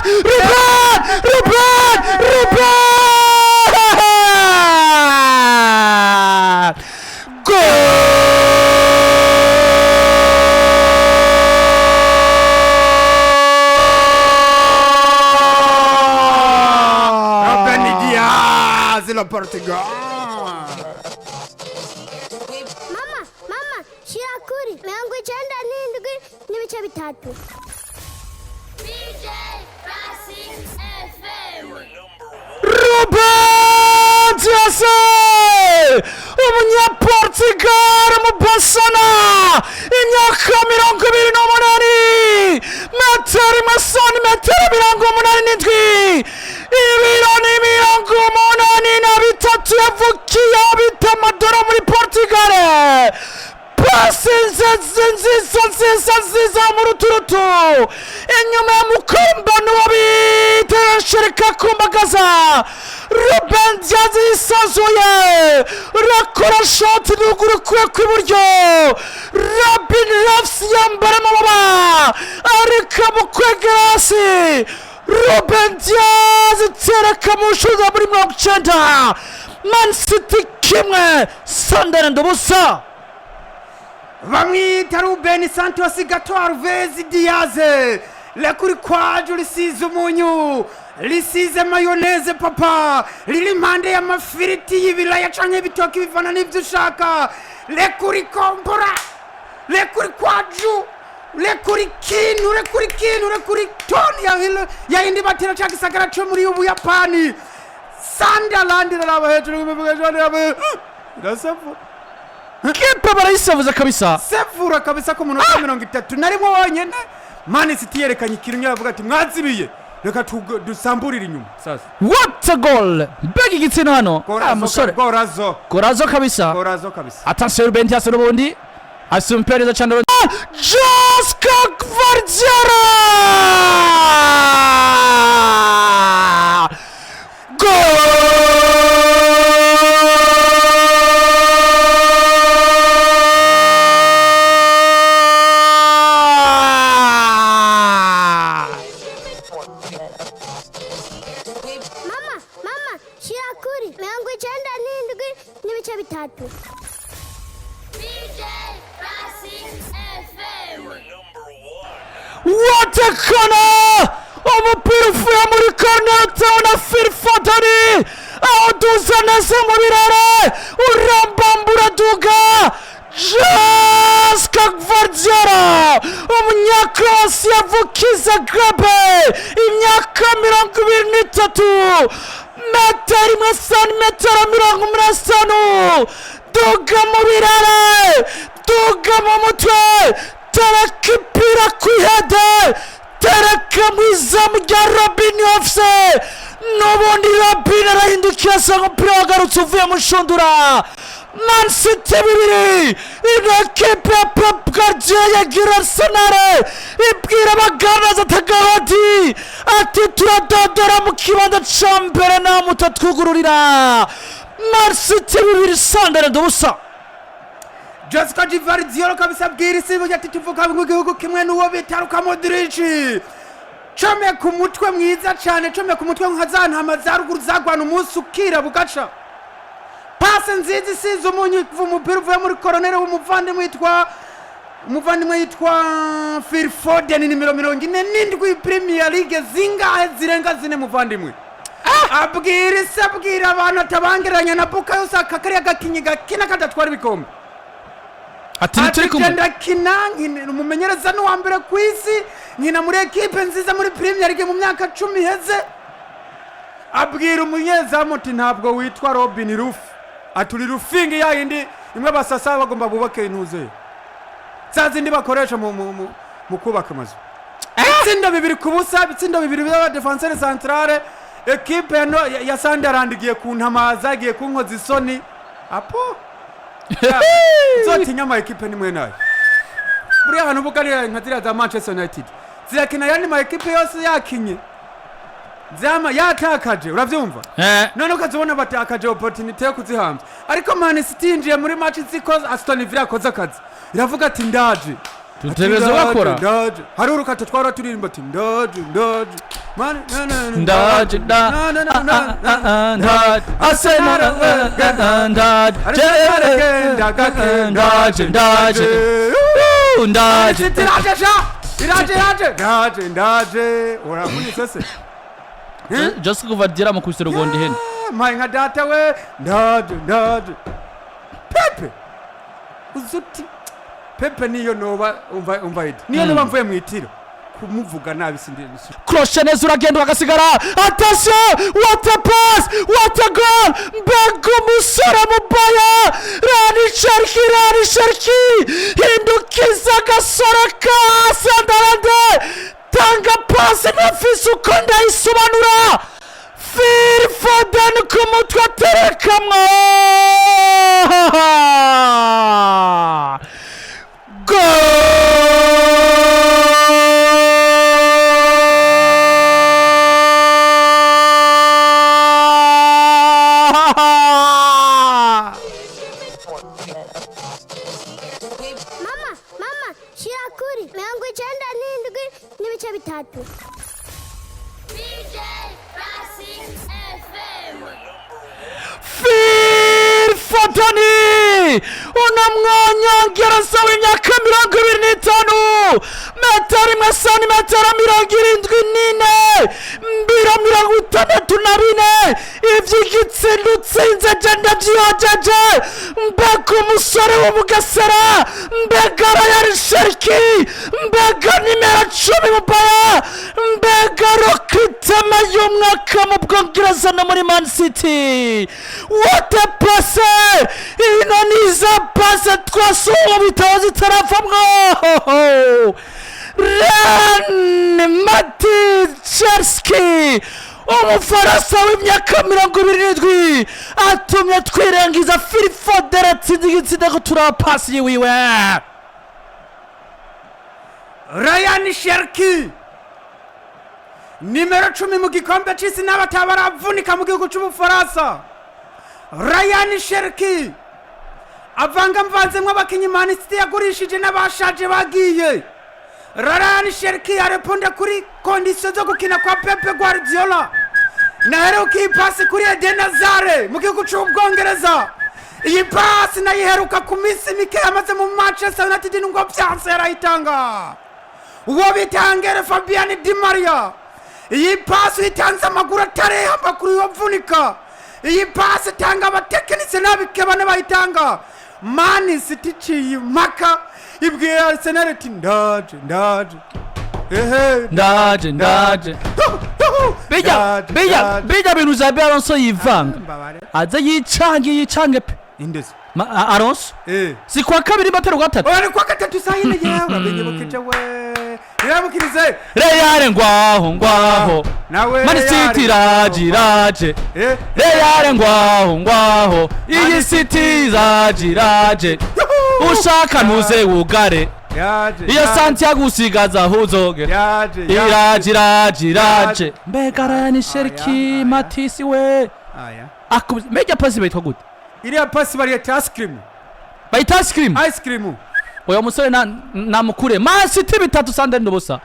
Ruben, Ruben, Ruben! Goal! Ruben Diaz la Portugal. Mama, mama, shira kuri 97.3. DJ Classic FM. Ruben Dias, umunyaportugal mu Barcelona, imyaka 28, metero imwe santimetero 87, ibiro ni 83, yavukiye aho bita Madora muri Portugal. Pasi nziza nziza nziza nziza mu ruturutu inyuma ya mukombano wabiteshereka kumbagaza. Ruben Diaz yisanzuye, rakora shoti ruguru kure kw'iburyo. Robin Rafs yambara amababa ariko mu kwegera hasi Ruben Diaz itereka mu nshuro muri 90. Man City 1, Sunderland 0. Bamwita Ruben Santos Gato Alves Diaz, lekuri kwaju risize umunyu, risize mayoneze papa, riri impande y'amafiriti y'ibiraya canke ibitoki bivana n'ivyo ushaka. Lekuri kombora, lekuri kwaju, lekuri kintu, lekuri kintu, lekuri toni ya yindi batera ca gisagara co muri Ubuyapani. Sunderland iraraba hejuru y'imivugo irasavura. Kipe barayisavuza kabisa. Sevura kabisa ku munota 31 wonyene Man City yerekanye ikintu nyine, avuga ati mwazibiye, reka dusamburire inyuma sasa. What a goal! Mbega igitsina hano! Ah, Gorazo. musore. Gorazo. Gorazo kabisa. Gorazo kabisa. Attention, Ruben Dias n'ubundi afise umupira neza cyane. Josko Gvardiol! Goal! Mama, mama, shira kuri 97.3. DJ Classic FM. What a corner! Umupira uvuye muri corner utewe na Phil Foden, awuduza neza mu birere, urambambura duga. Josko Gvardiol, umunyakroasi yavukiza Zagreb, imyaka 23, metero imwe santimetero 85, duga mu birere, duga mu mutwe, tereka ipira ku ihede, tereka mu izamu rya Robin Ofse. N'ubundi Robin arahindukira asanga umupira wagarutse uvuye mu nshundura. Man City 2. Ino ekipe ya Pep Guardiola yagira Arsenal ibwira abaganaza atagahadi ati turadodora mu kibanza ca mbere nta mutatwugururira. Man City 2, Sunderland 0. Josko Gvardiol kabisa abwira isi burya ati tuvuka mu gihugu kimwe n'uwo bita Luka Modric. Comeka umutwe mwiza cyane, comeka umutwe nka za ntama za ruguru zagwana umunsi ukira bugaca. Pase nziza isize umunyu, kuva umupira uvuye muri koronere w'umuvandimwe yitwa Phil Foden, nimero 47, Premier League zingahe zirenga zine muvandimwe. Abwira isi, abwira abantu atabangeranya na Bukayo Saka, kariya gakinyi gakina kadatwara ibikombe. Ati ntituri kumwe. Ati ndakina nkina, umumenyereza ni uwa mbere ku isi, nkina muri ekipe nziza muri Premier League mu myaka 10 iheze. Abwira umunyezamu ati ntabwo witwa Robin Roof, aturi rufingi ya yindi imwe basasa bagomba bubake intuze za zindi bakoresha mu kubaka amazu. Ibitsindo 2-0, ibitsindo 2 by'aba defenseur centrale. Ekipe ya, no- ya, ya Sunderland igiye kuntamaza, igiye kunkoza isoni apo. Zotinya ama ekipe nimwe nayo buriya hantu bugarira nka ziriya za Manchester United zirakina yandi ma ekipe yose yakinye zama yatakaje, uravyumva? None ukazibona batakaje opportunity yo kuzihambya, ariko Man City yinjiye muri match izi ko Aston Villa yakoze akazi, iravuga ati ndaje. Dutegereza Ati, gukora. Ndaje, ndaje. Hari urukato twara turirimba ati ndaje, ndaje. Mane, na, na, na, Ndaje nda na, na, na, na, na. ah, ndaje Arsenal, ah, ndaje ndaje ndaje Woo, ndaje. City iraje sha, iraje, iraje, ndaje, ndaje. Uravunitse se? Joseph Guardiola amukubise rugondo ihene. Mpaye nka data we, ndaje, ndaje. Pepe uzuti Pepe niyo noba umva umva idi niyo noba mvuye mu itiro kumuvuga nabi sindi. Crochet neza, uragenda bagasigara. Attention, what a pass, what a goal! Mbega umusore mubaya Rani Sharki! Rani Sharki hindukiza agasore ka Sandarande, tanga pasi ntafise uko ndayisobanura. Phil Foden ku mutwe aterekamwo. Goal! Mama, mama, shira kuri 97.3. BJ Classic FM. Phil Foden, uno mwongereza w'imyaka 25, metero 1 santimetero 74, mbiro 64, ivy'igitsinda utsinze je ndavyihojeje. Mbega umusore wo mu Gasera, mbega Ryan Sherki, mbega nimero 10 mubaya, mbega rokitema y'umwaka mu Bwongereza no muri Man City! What a passe! Ino ni za passe twasuye mu bitabo zitaravamwo. Ren Mati Cherski, umufaransa w'imyaka 27, atumye twirengiza Phil Foden atsinze igitsinda ko turaba pasi yiwiwe. Ryan Sherki, nimero 10 mu gikombe c'isi n'abataba baravunika mu gihugu c'Ubufaransa. Ryan Sherki avanga mvanzemwo abakinyi Man City yagurishije n'abashaje bagiye. Ryan Sherki areponda kuri conditions zo gukina kwa Pepe Guardiola. Naheruka iyi pasi kuri Eden Hazard mu gihugu c'Ubwongereza. Iyi pasi nayiheruka ku minsi mike yamaze mu Manchester United, nubwo vyanse yarayitanga uwo bitangere Fabian Di Maria. Iyi pasi uyitanze amaguru atareha, amakuru yovunika. Iyi pasi itanga abatekinisiye n'abikebane bayitanga. Man City iciye impaka, ibwiye Arsenal iti ndaje, ndaje, ehe. Ndaje, ndaje. Bijya Ndaje, bijya ndaje. bijya bintu Xabi Alonso yivanga. Mbabare. Aze yicange, yicange pe. Indezi. Alonso si kuwa kabiri batari kuwa gatatu? Oya, ni kuwa gatatu saa 4. Yewe, urabinyibukije we, irabukirize. Real ngwaho ngwaho. Nawe Man City iraje, iraje. Real ngwaho ngwaho, iyi City iraje, iraje. Ushaka ntuze wugare. Yaje. Iyo Santiago usigaza aho uzogera. Yaje. Iraje, iraje, iraje. Mbega Ryan Sherki! Aya. Matisi we. Aya. Akubise mbega pasi bayitwa gute? Iriya pasi bariyita ice cream. Bayita ice cream. Ice cream. Uyo musore namukure. Man City 3, Sunderland 0.